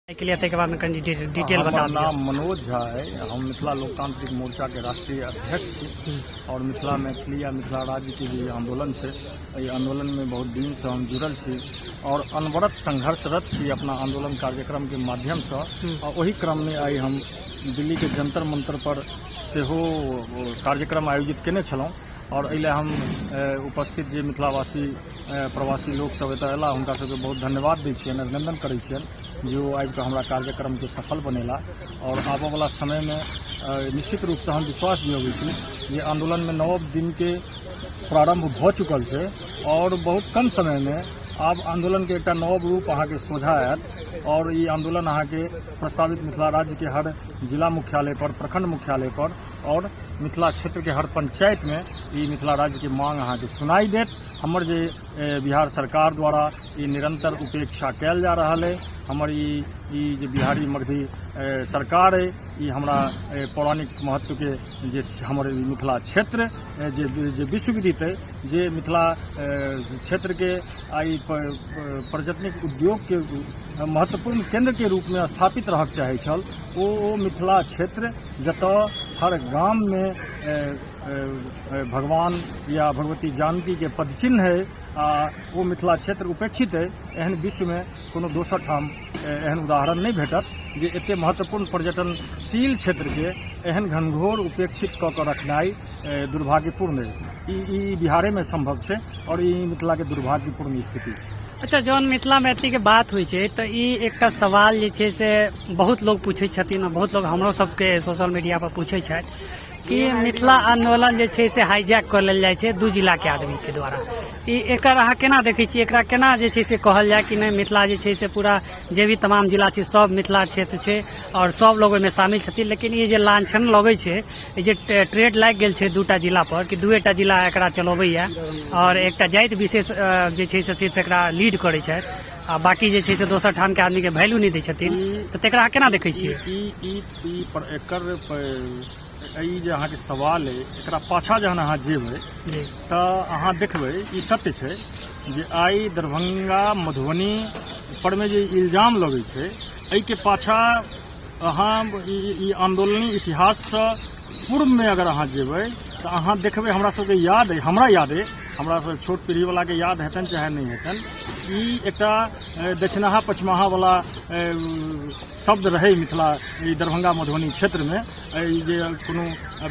एहिके लिए ताहिके बारेमे कनि डिटेल बता हमर दिअ। नाम मनोज झा अइ। हम मिथिला लोकतांत्रिक मोर्चाके राष्ट्रीय अध्यक्ष छी आओर मिथिला मैथिली या मिथिला राज्यके जे आन्दोलन छै, एहि आन्दोलनमे बहुत दिनसँ हम जुड़ल छी आओर अनवरत संघर्षरत छी अपना आन्दोलन कार्यक्रमके माध्यमसँ। आ ओहि क्रममे आइ हम दिल्लीके जंतर मंतर पर सेहो कार्यक्रम आयोजित केने छलहुँ आओर एहि लए हम उपस्थित जे मिथिलावासी प्रवासी लोकसभ एतऽ अयलाह, हुनका सबके बहुत धन्यवाद दै छियनि, अभिनन्दन करै छियनि जे ओ आबिकऽ हमरा कार्यक्रमके सफल बनेला। आओर आबऽवला समयमे निश्चित रूपसँ हम विश्वास दिअबै छी जे आन्दोलनमे नव दिनके प्रारम्भ भऽ चुकल छै आओर बहुत कम समयमे आब आन्दोलनके एकटा नव रूप अहाँके सोझा आयत आओर ई आन्दोलन अहाँके प्रस्तावित मिथिला राज्यके हर जिला मुख्यालय पर, प्रखंड मुख्यालय पर आओर मिथिला क्षेत्रके हर पंचायतमे ई मिथिला राज्यके मांग अहाँके सुनाई देत। हमर जे बिहार सरकार द्वारा ई निरंतर उपेक्षा कयल जा रहल अइ, हमर ई ई जे बिहारी मगधी सरकार अइ, ई हमरा पौराणिक महत्वके जे हमर मिथिला क्षेत्र जे जे विश्वविदित अइ, जे मिथिला क्षेत्रके आइ पर्यटनिक उद्योगके महत्वपूर्ण केन्द्रके रूपमे स्थापित रहक चाहै छल, ओ मिथिला क्षेत्र जतऽ हर गाममे भगवान या भगवती जानकीके पदचिन्ह अइ आ ओ मिथिला क्षेत्र उपेक्षित अइ, एहन विश्वमे कोनो दोसर ठाम एहन उदाहरण नहि भेटत जे एते महत्वपूर्ण पर्यटनशील क्षेत्रके एहन घनघोर उपेक्षित कऽ कऽ रखनाइ दुर्भाग्यपूर्ण अइ। ई बिहारेमे सम्भव छै आओर ई मिथिलाके दुर्भाग्यपूर्ण स्थिति छै। अच्छा, जहन मिथिला मैथिलीके बात होइ छै तऽ ई एकटा सवाल जे छै से बहुत लोग पूछै छथिन आ बहुत लोग हमरो सबके सोशल मीडिया पर पूछै छथि कि मिथिला आन्दोलन जे छै से हाईजैक कऽ लेल जाइ छै दू जिलाके आदमीके द्वारा। ई एकर अहाँ केना देखै छियै? एकरा केना जे छै से कहल जाय कि नहि, मिथिला जे छै से पूरा जे भी तमाम जिला छै सब मिथिला क्षेत्र छै आओर सब लोग ओहिमे शामिल छथिन, लेकिन ई जे लांछन लगै छै, ई जे ट्रेड लागि गेल छै दूटा जिला पर कि दूएटा जिला एकरा चलबैया आओर एकटा जाति विशेष जे छै से सिर्फ एकरा लीड करै छथि आ बाकी जे छै से दोसर ठामके आदमीके वैल्यू नहि दै छथिन, तऽ तकरा अहाँ केना देखै छियै? ई ई ई पर एकर ई जे अहाँके सवाल अइ, एकरा पाछाँ जहन अहाँ जेबै तऽ अहाँ देखबै ई सत्य छै जे आइ दरभंगा मधुबनी परमे जे इल्जाम लगै छै, एहिके पाछाँ अहाँ ई आन्दोलनी इतिहाससँ पूर्वमे अगर अहाँ जेबै तऽ अहाँ देखबै, हमरा सबके याद अइ, हमरा याद अइ, हमरा सब छोट पीढ़ीवलाके याद हेतनि चाहे नहि हेतनि, ई एकटा दक्षिणाहा पश्चिमाहावला शब्द रहै मिथिला ई दरभंगा मधुबनी क्षेत्रमे। ई जे कोनो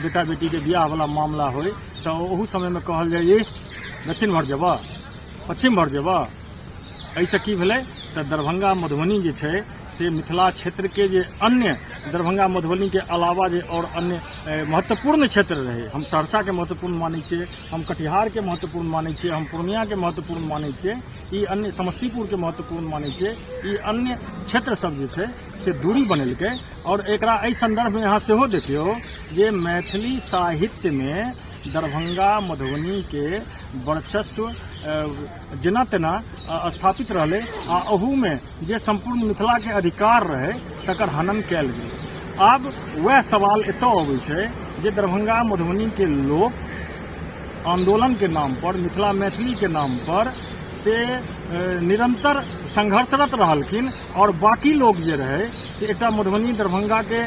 बेटा बेटीके बियाहवला मामला होइ तऽ ओहू समयमे कहल जाइ, ई दक्षिण भर जेबऽ पश्चिम भर जेबऽ। एहिसँ की भेलै तऽ दरभंगा मधुबनी जे छै से मिथिला क्षेत्रके जे अन्य दरभंगा मधुबनीके अलावा जे आओर अन्य महत्वपूर्ण क्षेत्र रहै, हम सहरसाके महत्वपूर्ण मानै छियै, हम कटिहारके महत्वपूर्ण मानै छियै, हम पूर्णियाके महत्वपूर्ण मानै छियै, ई अन्य समस्तीपुरके महत्वपूर्ण मानै छियै, ई अन्य क्षेत्र सब जे छै से दूरी बनेलकै। आओर एकरा एहि सन्दर्भमे अहाँ सेहो देखियौ जे मैथिली साहित्यमे दरभंगा मधुबनीके वर्चस्व जेना तेना स्थापित रहलै आ ओहूमे जे सम्पूर्ण मिथिलाके अधिकार रहै तकर हनन कयल गेल। आब वएह सवाल एतऽ अबै छै जे दरभंगा मधुबनीके लोक आन्दोलनके नाम पर, मिथिला मैथिलीके नाम पर से निरंतर संघर्षरत रहलखिन आओर बाकी लोक जे रहै से एकटा मधुबनी दरभंगाके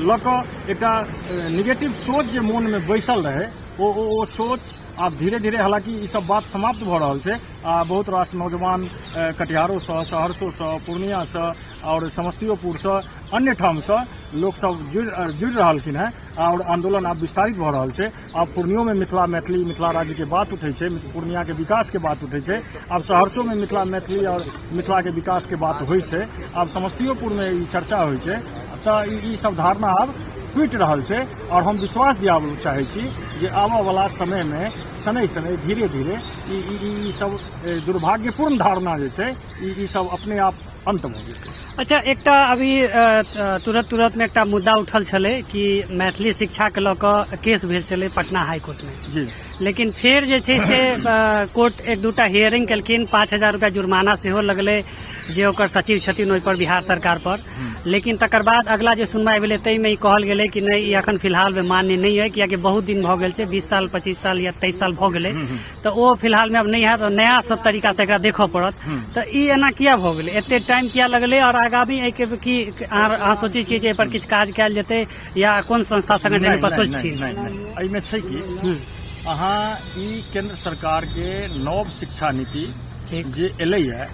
लऽ कऽ एकटा निगेटिव सोच जे मोनमे बैसल रहै, ओ सोच आब धीरे धीरे, हालांकि ई सब बात समाप्त भऽ रहल छै आ बहुत रास नौजवान कटिहारोसँ, सहरसोसँ, पूर्णियासँ आओर समस्तीओपुरसँ, अन्य ठामसँ लोकसभ जुड़ि रहलखिन हेँ आओर आन्दोलन आब विस्तारित भऽ रहल छै। आब पूर्णियोमे मिथिला मैथिली मिथिला राज्यके बात उठै छै, पूर्णियाके विकासके बात उठै छै, आब सहरसोमे मिथिला मैथिली आओर मिथिलाके विकासके बात होइ छै, आब समस्तीओपुरमे ई चर्चा होइ छै। तऽ ई सब धारणा आब टूटि रहल छै आओर हम विश्वास दियाबऽ चाहै छी जे आबऽवला समयमे शनैः शनैः धीरे धीरे ई सब दुर्भाग्यपूर्ण धारणा जे छै ई सब अपने आप अन्त भऽ जेतै। अच्छा, एकटा अभी तुरत तुरतमे एकटा मुद्दा उठल छलै कि मैथिली शिक्षाके लऽ कऽ केस भेल छलै पटना हाईकोर्टमे जी, लेकिन फेर जे छै से कोर्ट एक दूटा हियरिंग केलखिन, 5000 रुपया जुर्माना सेहो लगलै जे ओकर सचिव छथिन ओहिपर बिहार सरकार पर, लेकिन तकर बाद अगला जे सुनवाई भेलै ताहिमे ई कहल गेलै कि नहि, ई एखन फिलहालमे मान्य नहि अइ, कियाकि बहुत दिन भऽ गेल छै, 20 साल 25 साल या 23 साल भऽ गेलै, तऽ ओ फिलहालमे आब नहि हैत, नया सब तरीकासँ एकरा देखऽ पड़त। तऽ ई एना किया भऽ गेलै एते टाइम किया लगलै आओर आगामी एहिके की अहाँ सोचै छियै जे एहिपर किछु काज कयल जेतै या कोन संस्था संगठन पर सोचै छी? नहि नहि, एहिमे छै कि अहाँ ई केंद्र सरकार के नव शिक्षा नीति जे एलैए,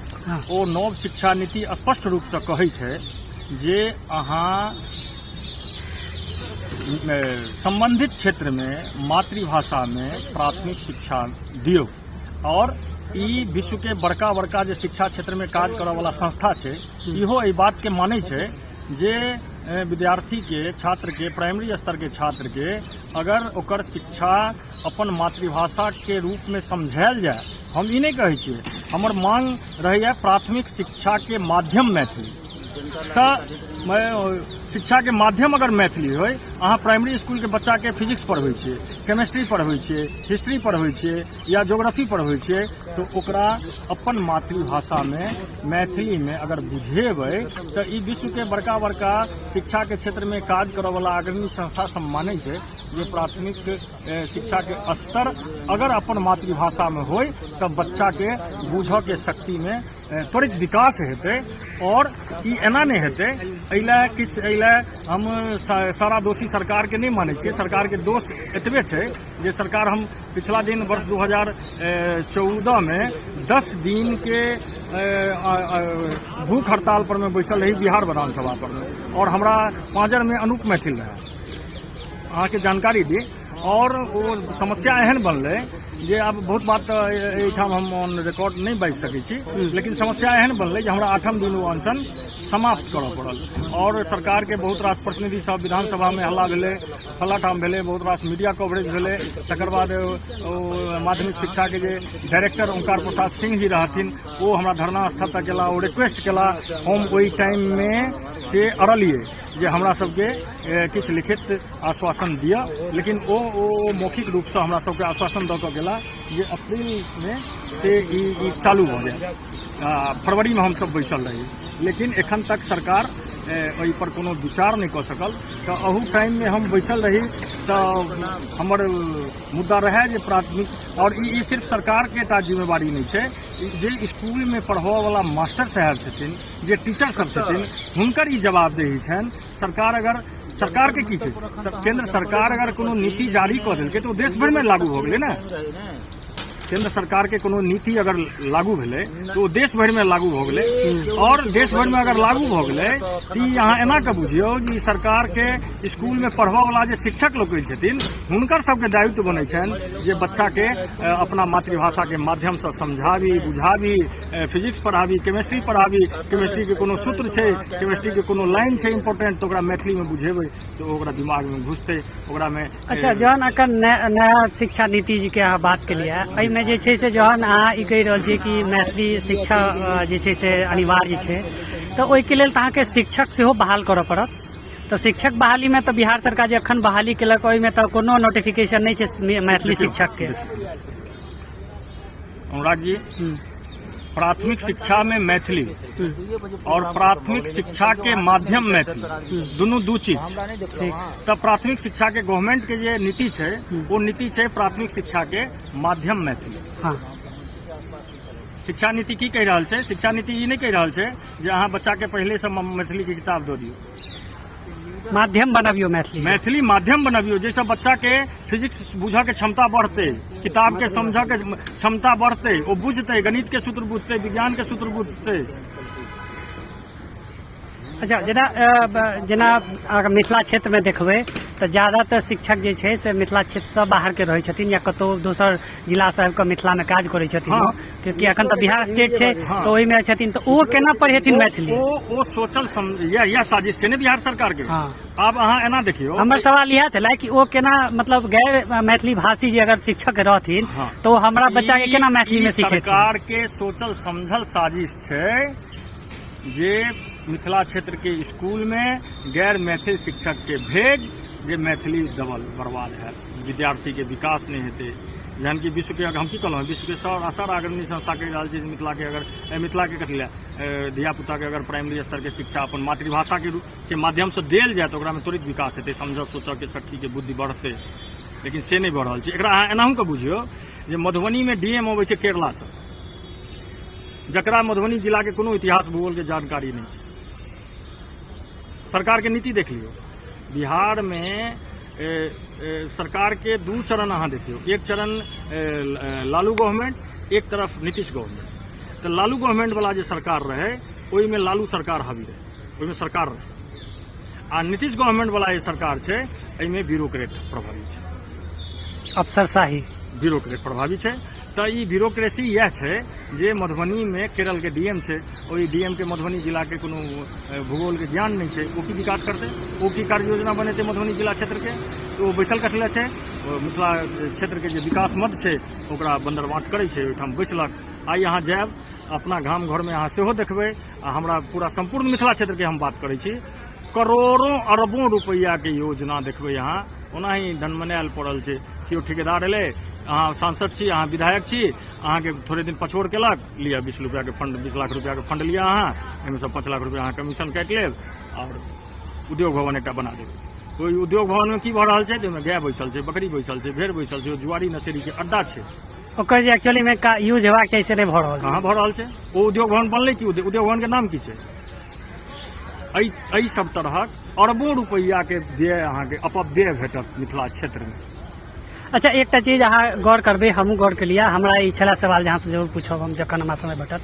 ओ नव शिक्षा नीति स्पष्ट रूपसँ कहै छै जे अहाँ सम्बन्धित क्षेत्रमे मातृभाषामे प्राथमिक शिक्षा दियौ। आओर ई विश्वके बड़का बड़का जे शिक्षा क्षेत्रमे काज करऽवला संस्था छै, इहो एहि बातके मानै छै जे विद्यार्थीके, छात्रके, प्राइमरी स्तरके छात्रके अगर ओकर शिक्षा अपन मातृभाषाके रूपमे समझायल जाय। हम ई नहि कहै छियै, हमर मांग रहैए प्राथमिक शिक्षाके माध्यम मैथिली। तऽ शिक्षाके माध्यम अगर मैथिली होइ, अहाँ प्राइमरी स्कूलके बच्चाके फिजिक्स पढ़बै छियै, केमिस्ट्री पढ़बै छियै, हिस्ट्री पढ़बै छियै या ज्योग्राफी पढ़बै छियै, तऽ ओकरा अपन मातृभाषामे मैथिलीमे अगर बुझेबै तऽ ई विश्वके बड़का बड़का शिक्षाके क्षेत्रमे काज करऽवला अग्रणी संस्था सब मानै छै जे प्राथमिक शिक्षाके स्तर अगर अपन मातृभाषामे होइ तऽ बच्चाके बूझऽके शक्तिमे त्वरित विकास हेतै। आओर ई एना नहि हेतै, एहि लए किछु एहि लए हम सारा दोषी सरकारके नहि मानै छियै। सरकारके दोष एतबे छै जे सरकार, हम पिछला दिन वर्ष 2014मे 10 दिनके भूख हड़ताल पर मे बैसल रही बिहार विधानसभा पर मे, आओर हमरा पाँजरमे अनूप मैथिल रहै, अहाँके जानकारी दी। आओर ओ समस्या एहन बनलै जे आब बहुत बात तऽ एहिठाम हम ऑन रिकॉर्ड नहि बाजि सकै छी, लेकिन समस्या एहन बनलै जे हमरा आठम दिन ओ अनशन समाप्त करऽ पड़ल। आओर सरकारके बहुत रास प्रतिनिधि सब विधानसभामे हल्ला भेलै, फल्ला ठाम भेलै, बहुत रास मीडिया कवरेज भेलै। तकर बाद ओ माध्यमिक शिक्षाके जे डायरेक्टर ओंकार प्रसाद सिंह जी रहथिन, ओ हमरा धरना स्थल तक गेला, ओ रिक्वेस्ट केला। हम ओहि टाइममे से अड़लियै जे हमरा सबके किछु लिखित आश्वासन दिअ, लेकिन ओ ओ मौखिक रूपसँ हमरा सबके आश्वासन दऽ कऽ गेला जे अप्रैलमे से ई ई चालू भऽ जायत। आ फरवरीमे हमसब बैसल रही, लेकिन एखन तक सरकार एहिपर कोनो विचार नहि कऽ सकल। तऽ अहू टाइममे हम बैसल रही तऽ हमर मुद्दा रहए जे प्राथमिक, आओर ई ई सिर्फ सरकारके टा जिम्मेवारी नहि छै, जे स्कूलमे पढ़बऽवला मास्टर साहेब छथिन, जे टीचर सब छथिन, हुनकर ई जवाबदेही छनि। सरकार अगर, सरकारके की छै, केंद्र सरकार अगर कोनो नीति जारी कऽ देलकै तऽ ओ देश भरिमे लागू भऽ गेलै ने। केंद्र सरकारके कोनो नीति अगर लागू भेलै तऽ ओ देश भरिमे लागू भऽ गेलै। आओर देश भरिमे अगर लागू भऽ गेलै तऽ ई अहाँ एना कऽ बुझियौ जे ई सरकारके स्कूलमे पढ़बऽवला जे शिक्षक लोकनि छथिन, हुनकर सबके दायित्व बनै छनि जे बच्चाके अपना मातृभाषाके माध्यमसँ समझाबी, बुझाबी, फिजिक्स पढ़ाबी, केमिस्ट्री पढ़ाबी। केमिस्ट्रीके कोनो सूत्र छै, केमिस्ट्रीके कोनो लाइन छै इम्पोर्टेंट, तऽ ओकरा मैथिलीमे बुझेबै तऽ ओकरा दिमागमे घुसतै, ओकरामे। अच्छा, जहन अखन नया शिक्षा नीति जी के अहाँ बात केलियै, एहिमे जे छै से जहन अहाँ ई कहि रहल छियै कि मैथिली शिक्षा जे छै से अनिवार्य छै, तऽ ओहिके लेल तऽ अहाँके शिक्षक सेहो बहाल करऽ पड़त। तऽ शिक्षक बहालीमे तऽ बिहार सरकार जे अखन बहाली केलक, ओहिमे तऽ कोनो नोटिफिकेशन नहि छै मैथिली शिक्षकके। अनुराग जी, प्राथमिक शिक्षा में मैथिली और प्राथमिक शिक्षा के माध्यम मैथिली दुनू दू चीज। तऽ प्राथमिक शिक्षा के गवर्नमेंट के जे नीति छै, ओ नीति छै प्राथमिक शिक्षा के माध्यम मैथिली। शिक्षा नीति की कहि रहल छै? शिक्षा नीति ई नहि कहि रहल छै जे अहाँ बच्चा के पहिले से मैथिली के किताब दऽ दियौ। माध्यम बनबियौ मैथिली। मैथिली माध्यम बनबियौ, जाहिसँ बच्चाके फिजिक्स बुझऽके क्षमता बढ़तै, किताबके समझऽके क्षमता बढ़तै, ओ बुझतै, गणितके सूत्र बुझतै, विज्ञानके सूत्र बुझतै। अच्छा, जेना जेना अगर मिथिला क्षेत्रमे देखबै तऽ ज्यादातर शिक्षक जे छै से मिथिला क्षेत्रसँ बाहरके रहै छथिन या कतहु दोसर जिलासँ आबि कऽ मिथिलामे काज करै छथिन। क्योंकि एखन तऽ बिहार स्टेट छै, तऽ ओहिमे छथिन, तऽ ओ केना पढ़ेथिन मैथिली? ओ सोचल इएह साजिश छै ने बिहार सरकार के। आब अहाँ एना देखियौ, हमर सवाल इएह छलै कि ओ केना, मतलब गैर मैथिली भाषी जे अगर शिक्षक रहथिन तऽ ओ हमरा बच्चा के केना मैथिली मे सिखेथिन? सरकार के सोचल समझल साजिश छै जे मिथिला क्षेत्र के स्कूल में गैर मैथिल शिक्षक के भेज जे मैथिली दबल बर्बाद है, विद्यार्थी के विकास नहि हेतै। जहन कि विश्वके, हम की कहलहुँ, विश्वके सर असर अग्रणी संस्था कहि रहल छै जे मिथिलाके अगर, मिथिलाके कथी लए, धियापुताके अगर प्राइमरी स्तरके शिक्षा अपन मातृभाषाके के माध्यमसँ देल जाय तऽ ओकरामे त्वरित विकास हेतै, समझऽ सोचऽके शक्तिके बुद्धि बढ़तै, लेकिन से नहि भऽ रहल छै। एकरा अहाँ एनाहुके बुझियौ जे मधुबनीमे डी एम अबै छै केरलासँ। जकरा मधुबनी जिलाके कोनो इतिहास भूगोलके जानकारी नहि छै। सरकारके नीति देख लियौ, बिहारमे सरकारके 2 चरण अहाँ देखियौ, एक चरण लालू गवर्नमेंट, एक तरफ नीतीश गवर्नमेंट। तऽ लालू गवर्नमेंट वाला जे सरकार रहै ओहिमे लालू सरकार हावी रहै, ओहिमे सरकार रहै, आ नीतीश गवर्नमेंट वाला जे सरकार छै एहिमे ब्यूरोक्रेट प्रभावी छै, अफसरशाही ब्यूरोक्रेट प्रभावी छै। तऽ ई ब्यूरोक्रेसी इएह छै जे मधुबनीमे केरलके डीएम छै, ओहि डीएमके मधुबनी जिलाके कोनो भूगोलके ज्ञान नहि छै, ओ की विकास करतै, ओ की कार्य योजना बनेतै मधुबनी जिला क्षेत्रके? तऽ ओ बैसल कथी लए छै? ओ मिथिला क्षेत्रके जे विकास मद छै ओकरा बन्दरबाँट करै छै, ओहिठाम बैसलक। आइ अहाँ जायब अपना गाम घरमे, अहाँ सेहो देखबै, आ हमरा पूरा सम्पूर्ण मिथिला क्षेत्रके हम बात करै छी, करोड़ों अरबों रुपैआके योजना देखबै अहाँ ओनाही ढनमनायल पड़ल छै। केओ ठेकेदार एलै, अहाँ सांसद छी, अहाँ विधायक छी, अहाँके थोड़े दिन पछोड़ केलक, लिअ 20 रुपैआके फंड, 20 लाख रुपैआके फंड लिअ अहाँ, एहिमे 5 लाख रुपैआ अहाँ कमीशन काटि लेब आओर उद्योग भवन एकटा बना देबै। ओहि उद्योग भवनमे की भऽ रहल छै? तऽ ओहिमे गाय बैसल छै, बकरी बैसल छै, भेड़ बैसल छै, ओ जुआरी नशेरीके अड्डा छै। ओकर जे एक्चुअली मे यूज हेबाक चाही से नहि भऽ रहल छै। कहाँ भऽ रहल छै? ओ उद्योग भवन बनलै की? उद्योग भवनके नाम की छै? एहि सब तरहक अरबों रुपैआके व्यय अहाँके अपव्यय भेटत मिथिला क्षेत्रमे। अच्छा, एकटा चीज अहाँ गौर करबै, हमहूँ गौर केलियै, हमरा ई छलै सवाल जे अहाँसँ जरूर पूछब हम जखन हमरा समय भेटत।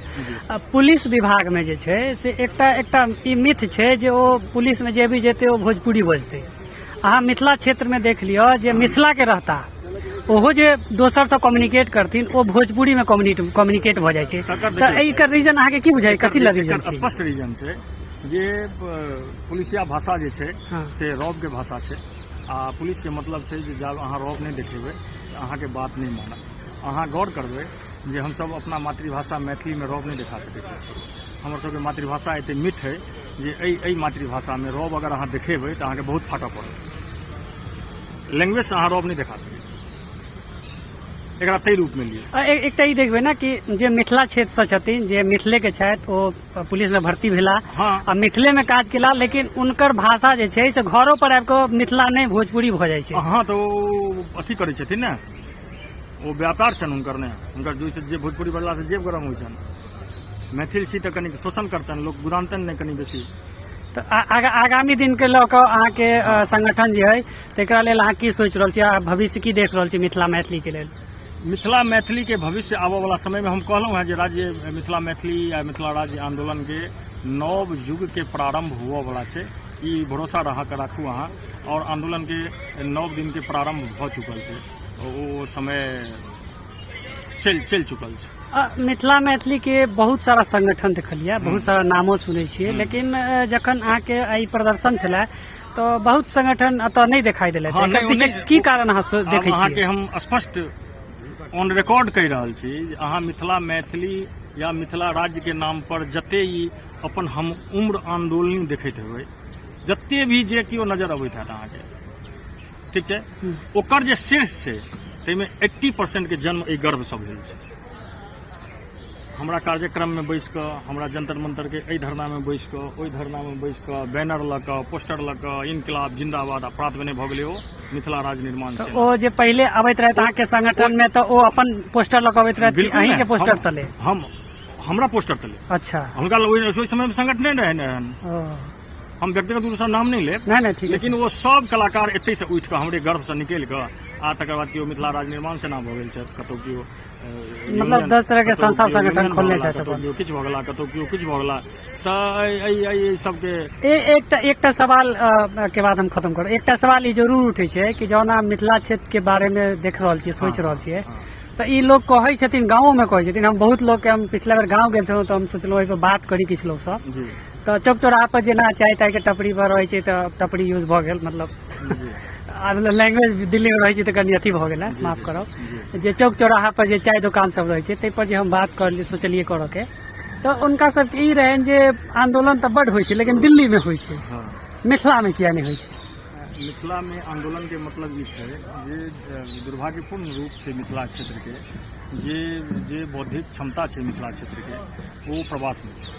पुलिस विभागमे जे छै से एकटा एकटा ई मिथ छै जे ओ पुलिसमे जे भी जेतै ओ भोजपुरी बजतै। अहाँ मिथिला क्षेत्रमे देख लिअ जे मिथिलाके रहता ओहो जे दोसरसँ कम्युनिकेट करथिन ओ भोजपुरीमे कम्युनिकेट भऽ जाइ छै। तऽ एकर रीजन अहाँके की बुझाइ, कथी लए रीजन छै? स्पष्ट रीजन छै जे पुलिसिया भाषा जे छै से रौबके भाषा छै, आ पुलिसके मतलब छै जे जब अहाँ रौब नहि देखेबै तऽ अहाँके बात नहि मानत। अहाँ गौर करबै जे हमसब अपना मातृभाषा मैथिलीमे रौब नहि देखा सकै छी। हमर सबके मातृभाषा एते मीठ है जे एहि मातृभाषामे रौब अगर अहाँ देखेबै तऽ अहाँके बहुत फाटऽ पड़त। लैंग्वेजसँ अहाँ रौब नहि देखा सकै छी, एकरा ताहि रूपमे लिअ। एकटा ई देखबै ने कि जे मिथिला क्षेत्रसँ छथिन, जे मिथिलेके छथि, ओ पुलिसमे भर्ती भेला आ मिथिलेमे काज केला, लेकिन हुनकर भाषा जे छै से घरो पर आबि कऽ मिथिला नहि भोजपुरी भऽ जाइ छै। हँ, तऽ ओ अथी करै छथिन ने, ओ व्यापार छनि हुनकर ने, हुनकर जोइसँ जे भोजपुरी बजलासँ जेब गरम होइ छनि। मैथिल छी तऽ कनिक शोषण करतनि लोक, गुदानतनि नहि कनि बेसी। तऽ आगामी दिनके लऽ कऽ अहाँके संगठन जे है तकरा लेल अहाँ की सोचि रहल छी आ भविष्य की देख रहल छी मिथिला मैथिलीके लेल? मिथिला मैथिलीके भविष्य आबऽ वाला समयमे हम कहलहुँ हेँ जे राज्य मिथिला मैथिली या मिथिला राज्य आंदोलनके नव युगके प्रारंभ हुअ वाला छै, ई भरोसा अहाँके राखू अहाँ। आओर आंदोलनके नव दिनके प्रारंभ भऽ चुकल छै, ओ समय चलि चुकल छै। मिथिला मैथिली के बहुत सारा संगठन देखलियै, बहुत सारा नामो सुनै छियै, लेकिन जखन अहाँके एहि प्रदर्शन छलै तऽ बहुत संगठन एतऽ नहि देखाई देलथि। एकर पीछे की कारण अहाँ देखै छियै? अहाँके हम स्पष्ट ऑन रिकॉर्ड कहि रहल छी जे अहाँ मिथिला मैथिली या मिथिला राज्य के नाम पर जते ई अपन हम उम्र आंदोलनी देखैत हेबै, जते भी जे केओ नजर अबैत हैत अहाँके, ठीक छै, ओकर जे शीर्ष छै ताहिमे 80% के जन्म एहि गर्भसँ भेल छै। हमरा कार्यक्रममे बैस कऽ, हमरा जंतर मंतर के एहि धरनामे बैस कऽ, ओहि धरनामे बैस कऽ, बैनर लऽ कऽ, पोस्टर लऽ कऽ, इनकलाब जिंदाबाद, आ प्रात भेने भऽ गेलै ओ मिथिला राज्य निर्माण सेना। ओ जे पहिले अबैत रहथि अहाँके संगठनमे तऽ ओ अपन पोस्टर लऽ कऽ अबैत रहथि, अहीँके पोस्टर तले? हमरा पोस्टर तले। अच्छा। हुनका ओहि समयमे संगठने रहै ने, हम व्यक्तिगत रूपसँ नाम नहि लेब, नहि नहि ठीक, लेकिन ओ सब कलाकार एतै से उठि कऽ हमरे गर्भसँ निकलि कऽ आ तकर बाद केओ मिथिला राज्य निर्माण सेना भऽ गेल छथि, कतौ केओ मतलब 10 तरह के संस्था संगठन खोलने छथि, कतौ केओ किछु भऽ गेला, कतौ केओ किछु भऽ गेला। तऽ एहि सबके एकटा सवाल के बाद हम खत्म करब। एकटा सवाल ई जरूर उठै छै कि जौन अहाँ मिथिला क्षेत्र के बारे मे देख रहल छियै, सोचि रहल छियै, तऽ ई लोग कहै छथिन, गाँवो मे कहै छथिन, हम बहुत लोग के, हम पिछला बेर गाँव गेल छलहुँ तऽ हम सोचलहुँ एहि पर बात करी किछु लोग सब, तऽ चौक चौराहा पर जेना चाय ताय के टपरी पर रहै छै तऽ टपरी यूज भऽ गेल, मतलब आब लैंग्वेज दिल्ली मे रहै छी तऽ कनि अथी भऽ गेल है, माफ करब, जे चौक चौराहा पर जे चाय दोकान सब रहै छै ताहि पर जे हम बात कर सोचलियै करऽ के, तऽ हुनका सबके ई रहनि जे आंदोलन तऽ बड होइ छै लेकिन दिल्ली मे होइ छै, मिथिला मे किया नहि होइ छै? मिथिला मे आंदोलन के मतलब ई छै जे दुर्भाग्यपूर्ण रूप छै मिथिला क्षेत्र के, जे बौद्धिक क्षमता छै मिथिला क्षेत्र के ओ प्रवास मे छै।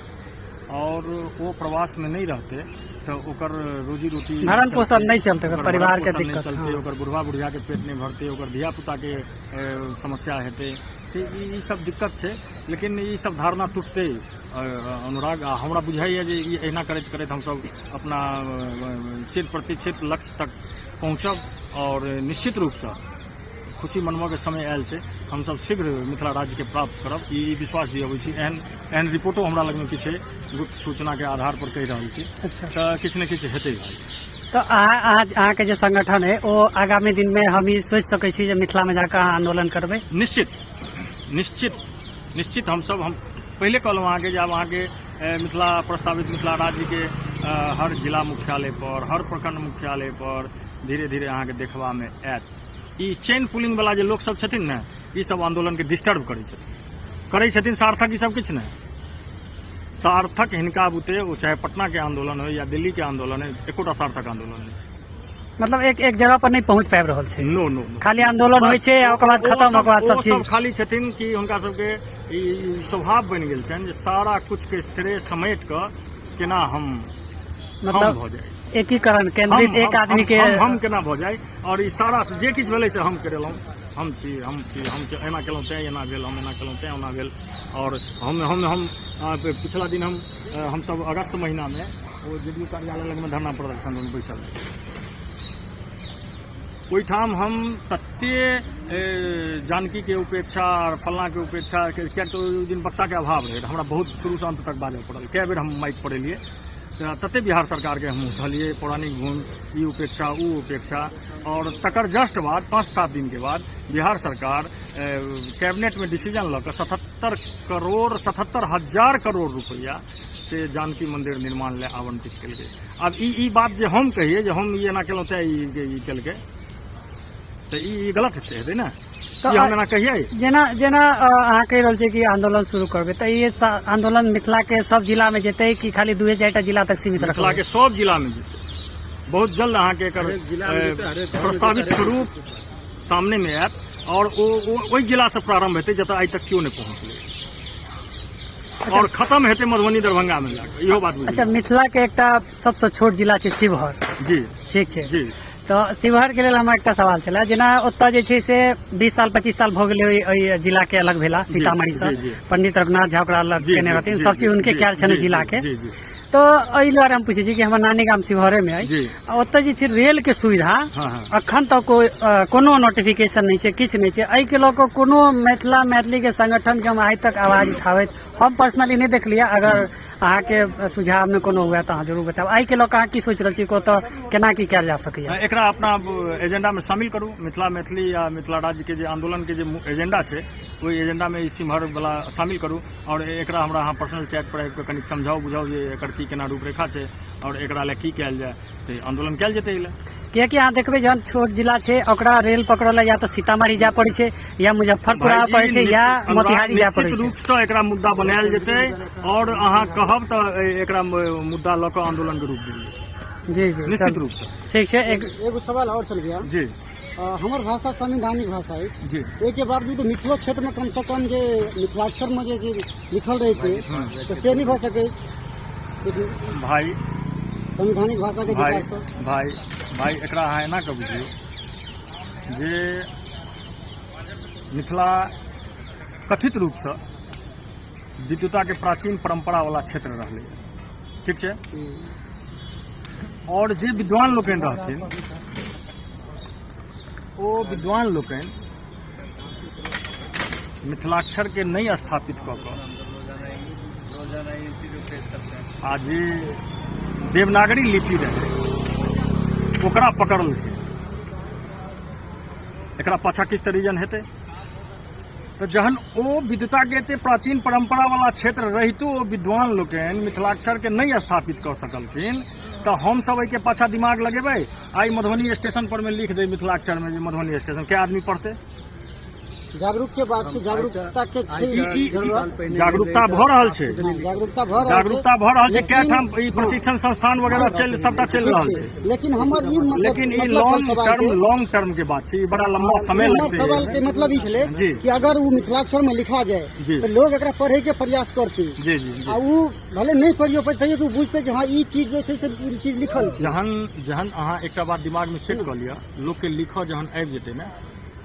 आओर ओ प्रवासमे नहि रहतै तऽ ओकर रोजी रोटी भरण पोषण नहि चलतै, ओकर ओकर परिवार के भरण पोषण नहि दिक्कत, चलतै, हँ। ओकर बुढ़वा बुढ़ियाके पेट नहि भरतै, ओकर धिया पुताके समस्या हेतै। तऽ ई सब दिक्कत छै, लेकिन ई सब धारणा टूटतै अनुराग। आ हमरा बुझाइए जे ई एहिना करैत करैत हमसब अपना चिर प्रतीक्षित लक्ष्य तक पहुँचब आओर निश्चित रूपसँ खुशी मनबऽके समय आयल छै। हमसब शीघ्र मिथिला राज्यके प्राप्त करब, ई विश्वास दिअबै छी। एहन एहन रिपोर्टो हमरा लगमे किछु छै, गुप्त सूचनाके आधार पर कहि रहल छी। तऽ किछु ने किछु हेतै भाइ। तऽ अहाँके जे संगठन है ओ आगामी दिनमे हम ई सोचि सकै छी जे मिथिलामे जाकऽ अहाँ आंदोलन करबै? निश्चित, निश्चित, निश्चित। हमसब, हम पहिले कहलहुँ अहाँके जे आब अहाँके मिथिला, प्रस्तावित मिथिला राज्यके हर जिला मुख्यालय पर, हर प्रखंड मुख्यालय पर धीरे धीरे अहाँके देखबामे आयत। ई चेन पुलिंग वाला जे लोक सब छथिन ने, ई सब आंदोलन के डिस्टर्ब करै छथिन, करै छथिन। सार्थक ई सब किछु नहि सार्थक हिनका बुते, ओ चाहे पटना के आंदोलन हो या दिल्ली के आंदोलन हो, एकोटा सार्थक आंदोलन नहि छै। मतलब एक एक जगह पर नहि पहुंच पाबि रहल छै? नो नो नो। खाली आंदोलन होइ छै आ ओकर बाद खत्म, ओकर बाद सब ओ सब चीज। खाली छथिन कि हुनका सबके ई स्वभाव बनि गेल छनि जे सारा कुछ के श्रेय समेट कऽ केना हम मतलब भऽ जाय, एकीकरण केंद्रित एक आदमी के हम केना भऽ जाय और ई सारा जे किछु भेलै से हम करेलहुँ, हम छी, हम छी, हम एना केलहुँ तेँ एना भेल, हम एना केलहुँ तेँ ओना भेल। और हम पिछला दिन हमसब अगस्त महीनामे ओ जे डी यू कार्यालय लगमे धरना प्रदर्शन मे बैसल रही। ओहिठाम हम तते जानकी के उपेक्षा और फलना के उपेक्षा, किएक तऽ ओहि दिन वक्ता के अभाव रहै, हमरा बहुत शुरूसँ अन्त तक बाजऽ पड़ल, कए बेर हम माइक पर एलियै, तऽ तते बिहार सरकारके हम उठलियै पौराणिक भूमि ई उपेक्षा ओ उपेक्षा। और तकर जस्ट बाद 5-7 दिन के बाद बिहार सरकार कैबिनेटमे डिसीजन लऽ कऽ 77 करोड़, 77 हजार करोड़ रुपैआ से जानकी मंदिर निर्माण लए आवंटित केलकै। आब ई ई बात जे हम कहियै जे हम ई एना केलहुँ तेँ ई ई केलकै, तऽ ई ई गलत हेतै ने? तऽ ई हम एना कहियै? जेना जेना अहाँ कहि रहल छियै कि आंदोलन शुरू करबै, तऽ ई आंदोलन मिथिला के सब जिला में जेतै कि खाली दुए चारि टा जिला तक सीमित मिथिला रखबै? के सब जिला में जेतै। बहुत जल्द अहाँके एकर हरेक जिलामे जेतै, हरेक गाँवमे प्रस्तावित जेतै, हरेक स्वरूप सामने मे आयत और ओ ओहि जिला से प्रारंभ हेतै जतऽ आइ तक केओ नहि पहुँचलै और खत्म हेतै मधुबनी दरभंगा मे जाकऽ, इहो बात बुझि मिथिला के एकटा सबसँ छोट जिला छै शिवहर। जी। ठीक छै? जी। तऽ शिवहर के लेल हमरा एकटा सवाल छलै, जेना ओतऽ जे छै से 20 साल 25 साल भऽ गेलै ओहि जिला के अलग भेला सीतामढ़ी से। जी, जी। पंडित रघुनाथ झा ओकरा अलग केने रहथिन, सब चीज हुनके कयल छनि जिला के। जी जी तऽ एहि दुआरे हम पूछै छी कि हमर नानी गाम शिवहरे मे अछि। आ ओतऽ जे छै रेल के सुविधा हँ, हँ। अखन तक कोनो नोटिफिकेशन नहि छै, किछु नहि छै। एहि के लऽ कऽ कोनो मिथिला मैथिली के संगठन के हम आइ तक आवाज उठाबैत हम पर्सनली नहि देखलियै। अगर अहाँके सुझाव मे कोनो हुए तऽ अहाँ जरूर बतायब। एहि के लऽ कऽ अहाँ की सोचि रहल छी कि ओतऽ केना की कयल जा सकैया? एकरा अपना एजेंडा मे शामिल करू। मिथिला मैथिली या मिथिला राज्य के जे आंदोलन के जे एजेंडा छै, ओहि एजेंडा मे ई सिमहर वाला शामिल करू और एकरा हमरा अहाँ पर्सनल चैट पर आबि कऽ कनि समझाउ बुझाउ जे एकर की केना रूपरेखा छै और एकरा लए की कयल जाय, तऽ आंदोलन कयल जेतै एहि लए। कियाकि अहाँ देखबै, जहन छोट जिला छै, ओकरा रेल पकड़ऽ लए या तऽ सीतामढ़ी जाय पड़ै छै या मुजफ्फरपुर आबऽ पड़ै छै या मोतिहारी जाय पड़ै निश्चित छै। रूपसँ एकरा मुद्दा बनायल जेतै और अहाँ कहब तऽ एकरा मुद्दा लऽ कऽ आंदोलन के रूप देल जेतै। जी जी निश्चित चल। रूपसँ। ठीक छै, एक एगो सवाल आओर छल भैया। जी। हमर भाषा संवैधानिक भाषा अछि। ओहिके बावजूद मिथिलो क्षेत्रमे कमसँ कम जे मिथिलाक्षरमे जे जे लिखल रहितै तऽ से नहि भऽ सकै अछि। भाई, संवैधानिक भाषाके भाई, अधिकारसँ भाई, भाई, एकरा अहाँ एना कऽ बुझियौ जे मिथिला कथित रूपसँ विद्वताके प्राचीन परम्परा वाला क्षेत्र रहलै, ठीक छै? और जे विद्वान लोकनि रहथिन, ओ विद्वान लोकनि मिथिलाक्षरके नहि स्थापित कऽ कऽ आ जे देवनागरी लिपि रहै ओकरा पकड़लखिन। एकरा पाछा किछु तऽ रीजन हेतै। तऽ जहन ओ विद्वताके एते प्राचीन परम्परा वाला क्षेत्र रहितो ओ विद्वान लोकनि मिथिलाक्षरके नहि स्थापित कऽ सकलखिन, तऽ हमसब एहिके पाछा दिमाग लगेबै? आइ मधुबनी स्टेशन पर मे लिख दै मिथिलाक्षरमे जे मधुबनी स्टेशन, कै आदमी पढ़तै? जागरूक के बात छै, जागरूकता के छै जरूरत। जागरूकता भऽ रहल छै। हँ, जागरूकता भऽ रहल छै। जागरूकता भऽ रहल छै, कए लेकिन- ठाम ई प्रशिक्षण संस्थान वगैरह चलि, सबटा चलि रहल छै। लेकिन हमर ई मतलब, लेकिन ई मतलब लॉन्ग छल सवाल टर्म के- लॉन्ग टर्म के बात छै, ई बड़ा लंबा समय हमर लगतै। सवाल के मतलब ई छलै कि अगर ओ मिथिलाक्षर में लिखा जाए तऽ लोग एकरा पढ़े के प्रयास करते जी जी जी आ उ भले नहि पढ़ियो पर तैयो तऽ बुझते कि हँ ई चीज जे छै से ई चीज लिखल छै। जहन जहन अहाँ एकटा बात दिमाग में सेट कऽ लिअ, लोक के लिखऽ जहन आबि जेतै ने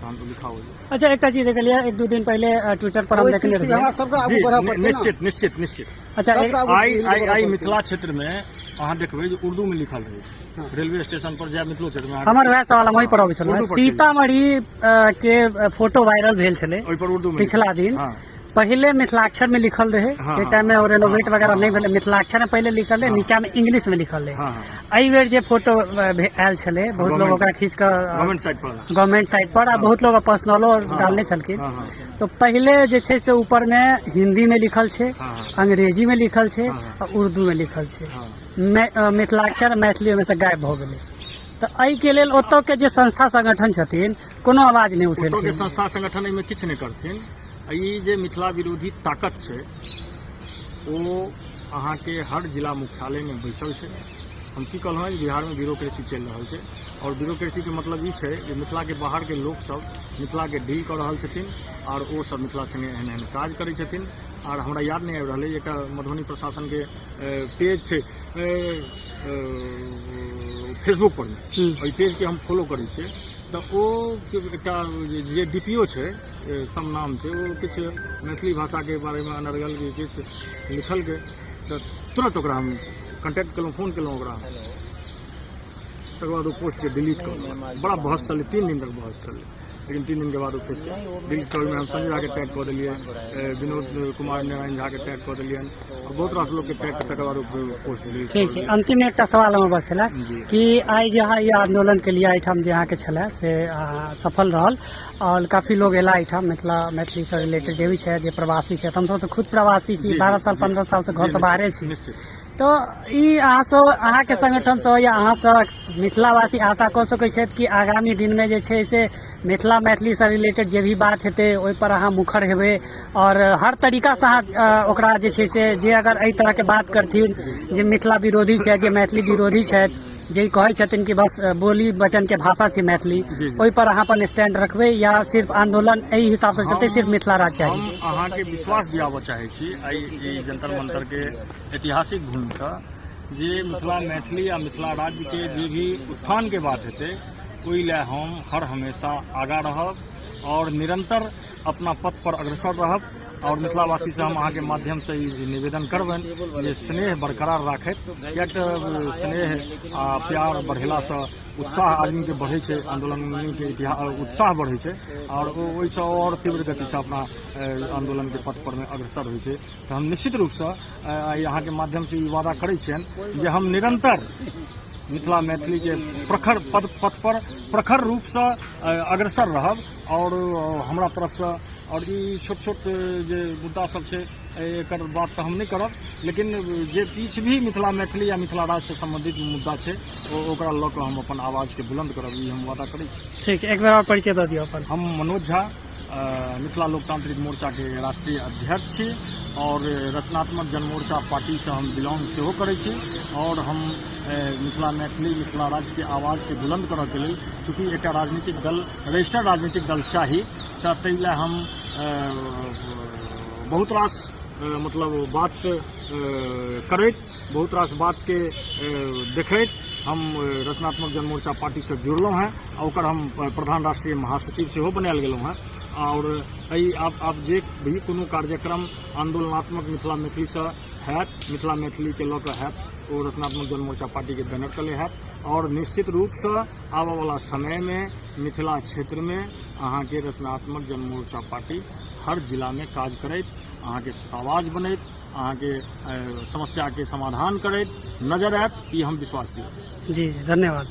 तहन तो लिखा हो जेतै। अच्छा, एकटा चीज देखलियै एक दू दिन पहिले ट्विटर पर हम ओहि देखने चीज रहियै। हमरा सबके आगू जी बढ़ऽ पड़तै ने। निश्चित निश्चित निश्चित। अच्छा, सबके आगू आइ बढ़ऽ आइ आइ पड़तै। मिथिला क्षेत्र में अहाँ देखबै जे उर्दू में लिखल रहै छै। रेलवे स्टेशन पर जाय मिथिलो क्षेत्र में अहाँके हमर वएह सवाल हम ओहि पर अबै छलहुँ। उर्दू पर चलि जाउ। सीतामढ़ी के फोटो वायरल भेल छलै ओहि पर उर्दू में पिछला लिखल। दिन। पहिले मिथिलाक्षर में लिखल रहे, एहि टाइम में रेनोवेट वगैरह नहीं भेलै, मिथिलाक्षर में पहिले लिखल रहे, नीचा में इंग्लिश में लिखल रहे। एहि बेर जे फोटो आयल छलै, बहुत लोग ओकरा खींच कऽ गवर्नमेंट साइड पर, गवर्नमेंट साइट पर, आ बहुत लोग पर्सनलो डालने छलखिन। तो पहिले जे छै से ऊपर में हिंदी में लिखल छै, अंग्रेजी में लिखल छै आ उर्दू में लिखल छै। मिथिलाक्षर मैथिली ओहिमे से गायब भऽ गेलै। तऽ एहिके लेल ओतऽ के जे संस्था संगठन छथिन कोनो आवाज नहि ओतऽ के उठेलखिन? संस्था संगठन एहिमे किछु नहि करथिन। आ ई जे मिथिला विरोधी ताकत छै ओ अहाँके हर जिला मुख्यालयमे बैसल छै। हम की कहलहुँ हँ जे बिहारमे ब्यूरोक्रेसी चलि रहल छै आओर ब्यूरोक्रेसीके मतलब ई छै जे मिथिलाके बाहरके लोकसभ मिथिलाके डील कऽ रहल छथिन आओर ओ सब मिथिला सङ्गे एहन एहन काज करै छथिन। आर हमरा याद नहि आबि रहल अइ, एकटा मधुबनी प्रशासनके पेज छै फेसबुक पर मे, ओहि पेजके हम फॉलो करै छियै। तऽ ओ एकटा जे डी पी ओ छै, सम नाम छै, ओ किछु मैथिली भाषाके बारेमे अनर्गल किछु लिखलकै तऽ तुरंत ओकरा हम कॉन्टैक्ट केलहुँ, फोन केलहुँ ओकरा, तकर बाद ओ पोस्टके डिलीट कऽ देलक। बड़ा बहस चललै, 3 दिन तक बहस चललै, लेकिन 3 दिनके बाद ओ फेसके डिलीट कऽ ओहिमे हम संजय झाके टैग कऽ देलियै, विनोद कुमार नारायण झाके टैग कऽ देलियनि आओर बहुत रास लोकके टैग, तकर बाद ओ पोस्ट डिलीट। ठीक छै। अंतिम एकटा सवाल हमर बस छलै कि आइ जे अहाँ ई आंदोलन के लिए एहिठाम जे अहाँके छलै से सफल रहल आओर काफी लोग एला एहिठाम, मिथिला मैथिली से रिलेटेड जे भी छै, जे प्रवासी छथि, हमसब तऽ खुद प्रवासी छी, 12 साल 15 साल से घर से बाहरे छी। तो ई अहाँ सब, अहाँके संगठन से या अहाँ सब मिथिलावासी आशा कऽ सकै छथि कि आगामी दिन में जे छै से मिथिला मैथिली से रिलेटेड जे भी बात हेतै ओहि पर अहाँ मुखर हेबै और हर तरीका से अहाँ ओकरा जे छै से जे अगर एहि तरह के बात करथिन जे मिथिला विरोधी छथि, जे मैथिली विरोधी छथि, जे कहै छथिन कि बस बोली वचन के भाषा छै मैथिली, ओहि पर अहाँ अपन स्टैंड रखबै या सिर्फ आंदोलन एहि हिसाब से चलतै, सिर्फ मिथिला राज्य चाही? हम अहाँके विश्वास दियाबऽ चाहै छी एहि ई जंतर मंतर के ऐतिहासिक भूमिसँ जे मिथिला मैथिली आ मिथिला राज्यके जे भी उत्थानके बात हेतै ओहि लए हम हर हमेशा आगाँ रहब आओर निरन्तर अपना पथ पर अग्रसर रहब। आओर मिथिलावासीसँ हम अहाँके माध्यमसँ ई निवेदन करबनि जे स्नेह बरकरार राखैत, किएक तऽ स्नेह आ प्यार बढ़ेलासँ उत्साह आदमीके बढ़ै छै, आन्दोलनके इतिहास उत्साह बढ़ै छै आओर ओहिसँ आओर तीव्र गतिसँ अपना आन्दोलनके पथ परमे अग्रसर होइ छै। तऽ हम निश्चित रूपसँ आइ अहाँके माध्यमसँ ई वादा करै छियनि जे हम निरन्तर मिथिला मैथिलीके प्रखर पद पथ पर प्रखर रूपसँ अग्रसर रहब। आओर हमरा तरफसँ आओर ई छोट छोट जे मुद्दा सब छै एकर बात तऽ हम नहि करब, लेकिन जे किछु भी मिथिला मैथिली या मिथिला राज्यसँ सम्बन्धित मुद्दा छै ओकरा लऽ कऽ हम अपन आवाजके बुलंद करब, ई हम वादा करै छी। ठीक छै, एक बेर आओर परिचय दऽ दियौ अपन। हम मनोज झा, मिथिला लोकतांत्रिक मोर्चाके राष्ट्रीय अध्यक्ष छी आओर रचनात्मक जनमोर्चा पार्टीसँ हम बिलोंग सेहो करै छी। आओर हम मिथिला मैथिली मिथिला राज्यके आवाजके बुलंद करऽके लेल चूँकि एकटा राजनीतिक दल, रजिस्टर्ड राजनीतिक दल चाही, तऽ ताहि लए हम बहुत रास मतलब बात करैत, बहुत रास बातके देखैत हम रचनात्मक जनमोर्चा पार्टीसँ जुड़लहुँ हेँ आ ओकर हम प्रधान राष्ट्रीय महासचिव सेहो बनायल गेलहुँ हेँ। आओर एहि आब जे भी कोनो कार्यक्रम आन्दोलनात्मक मिथिला मैथिलीसँ हैत, मिथिला मैथिलीके लऽ कऽ हैत, ओ रचनात्मक जनमोर्चा पार्टीके बैनर तले हैत। आओर निश्चित रूपसँ आबयवला समयमे मिथिला क्षेत्रमे अहाँके रचनात्मक जनमोर्चा पार्टी हर जिलामे काज करैत, अहाँके आवाज बनैत, अहाँके समस्याके समाधान करैत नजर आयत, ई हम विश्वास दिअबै छी। जी जी, धन्यवाद।